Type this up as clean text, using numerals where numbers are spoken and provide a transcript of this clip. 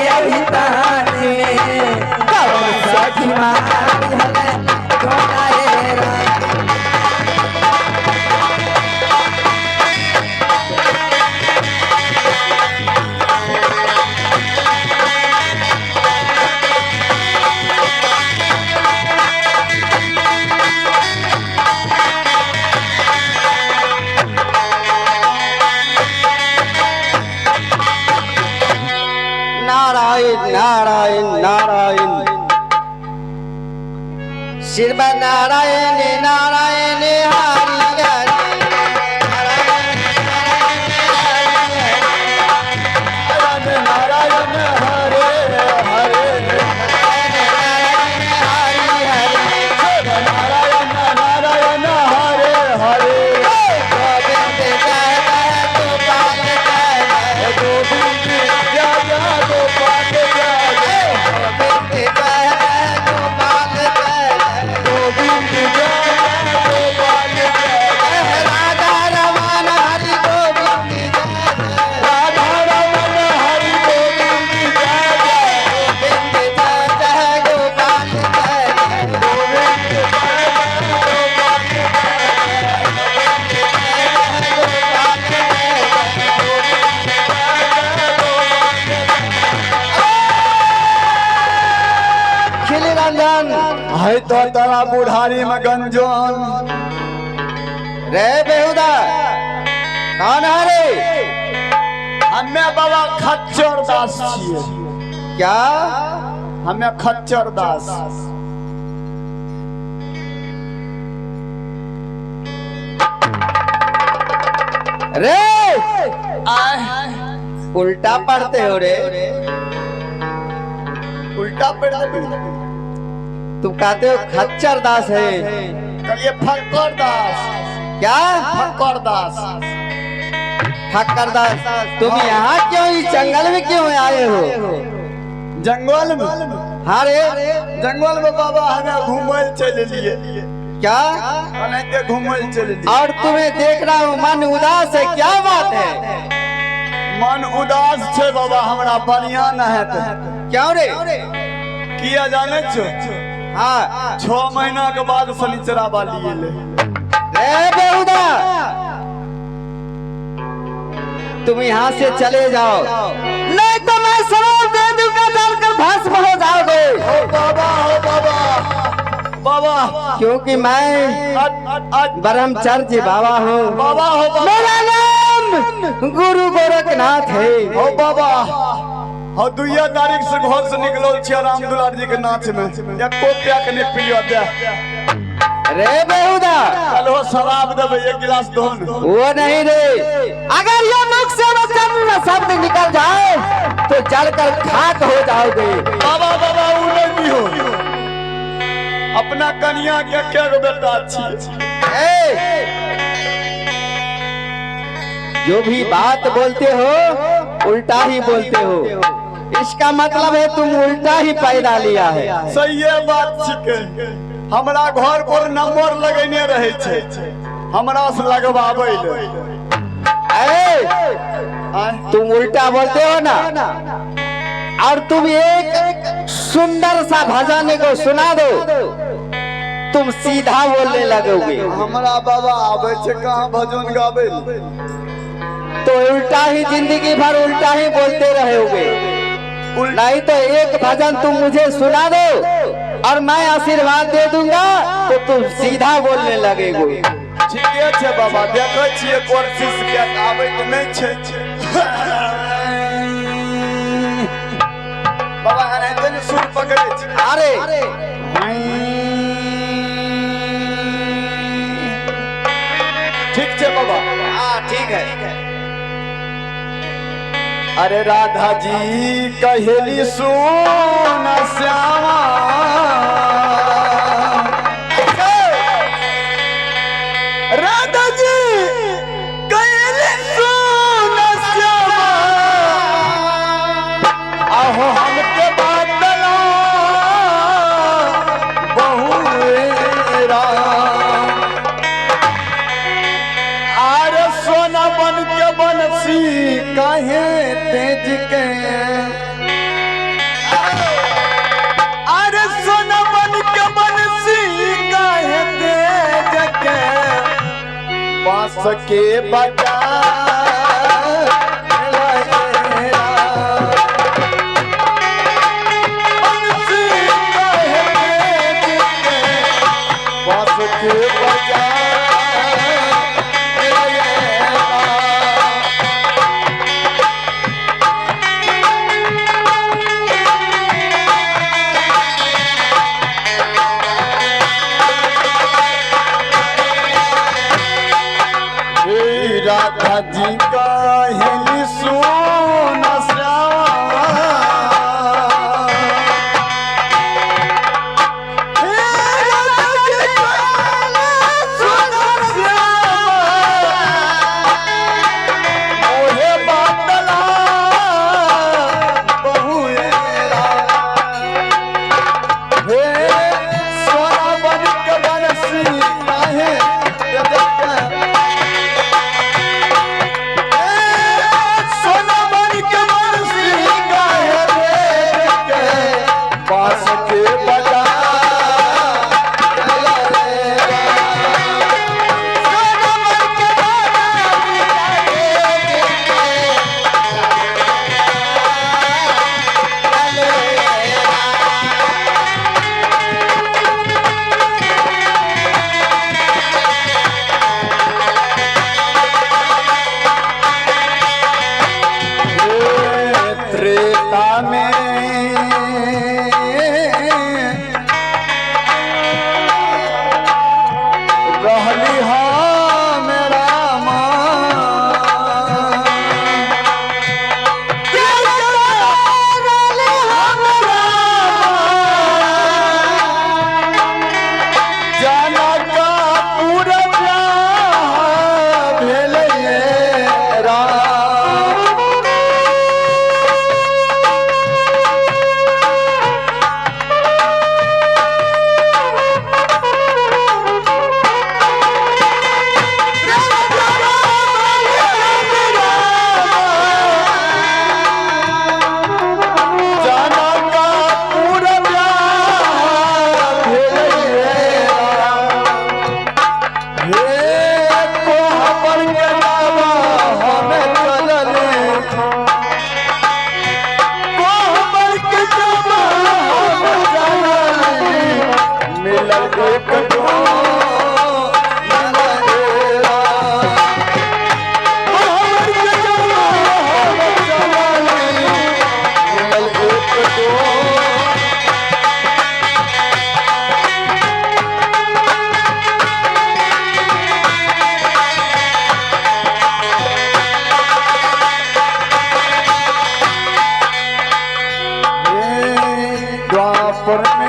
अभितान में कौन सखी मार दिहले टोना ए राम। नारायण नारायण नारायण शिव नारायण नारायण हरि हरि नारायण नारायण हरे हरे नारायण हरि हरि नारायण नारायण हरे हरे गोविंद जय जय गोपाल जय जय गोविंद जय जय गोपाल जय जय गोविंद जय जय गोपाल जय जय गोविंद जय जय गोपाल जय जय राधा रमन हरि गोविंद जय जय राधा रमन हरि गोविंद जय जय गोविंद जय जय गोपाल जय जय गोविंद जय जय गोपाल गोपाल जय जय। खिली रंजन है तो तारा बुढ़ारी में गंजन रे बेहुदा कौन है रे? हमें बाबा खच्चर दास छिए। क्या? हमें खच्चर दास। रे आय उल्टा पढ़ते हो रे। उल्टा पढ़ दे। तुम कहते हो खच्चर दास है। कलिए फक्कर दास। क्या? फक्कर दास। फक्कर दास, तुम यहाँ क्यों, इस जंगल में क्यों आए हो? जंगल में? हाँ रे। जंगल में बाबा हमें घूमे चल लिए। क्या? एनाहिते घूमे चल लिए। और तुम्हें देख रहा हूँ मन उदास है, क्या बात है? मन उदास छे बाबा, हमरा बढ़िया न हेत। क्यों रे? किया जाने छो? हाँ। 6 महीना के बाद शनिचरा वाली एले। रे बेहुदा, तुम यहाँ से चले जाओ, नहीं तो मैं शराब दे दूंगा, डालकर भस्म हो जाओगे। हो बाबा, हो बाबा, बाबा, क्योंकि मैं ब्रह्मचर्य बाबा हूँ। बाबा हो बाबा। मेरा नाम गुरु गोरखनाथ है। हो बाबा, हो 2 तारीख से घर से निकलो छियै राम दुलार जी के नाच में, एको प्याक नहीं पिलियो दे। रे बेहुदा, कल हो शराब देबै, एक गिलास दो न। वो नहीं रे, अगर ये मुख से वचन शब्द निकल जाए तो जलकर खाक हो जाओगे। बाबा बाबा उ नहीं दिहो। अपना कनिया के के गो बेटा छियै? ए, जो भी बात बोलते हो उल्टा ही बोलते हो, इसका मतलब है तुम उल्टा ही पैदा लिया है। सही बात छिकै। हमरा घर पर नंबर लगेने रहे छै, हमरा से लगवाबै ले। ए, तुम उल्टा बोलते हो ना, और तुम एक सुंदर सा भजन को सुना दो, तुम सीधा बोलने लगोगे। हमरा बाबा आबै छै कहाँ भजन गाबै ले? तो उल्टा ही जिंदगी भर उल्टा ही बोलते रहोगे। नहीं तो एक भजन तुम मुझे सुना दो और मैं आशीर्वाद दे दूंगा, तो तुम सीधा बोलने लगेगे। ठीके छै बाबा, देखै छियै कोशिश के, आबै तऽ नहि छै बाबा। एनाहिते ने सुर पकड़ै छै। अरे ठीक छै बाबा। हाँ ठीक है। अरे राधा जी कहेली सुन श्यामा, राधा जी कहेली सुन श्यामा, आहो हमके बदला बहुरा, आर सोना बन के बनसी काहे तेज के, बांस के बजा बांस के बजा। हे राधा जी कहली सुन श्यामा, हे राधा जी कहली सुन श्यामा, मोहे बातला बहुएरा। हे सोना बन के बनसी काहे, सोना बन के बंसी काहे के बांस के बजा। सोना बन के बंसी काहे के। त्रेता में रहली हम रामा, रहली हम रामा, जनकपुर ब्याह भेलै राम। जनकपुर ब्याह भेलै राम। हे कोहबर के नावा हमें चलले, कोहबर के नावा हम चलले, मिलल एक कोहबर के नावा हम चलले, मिलल एक दो। द्वापर में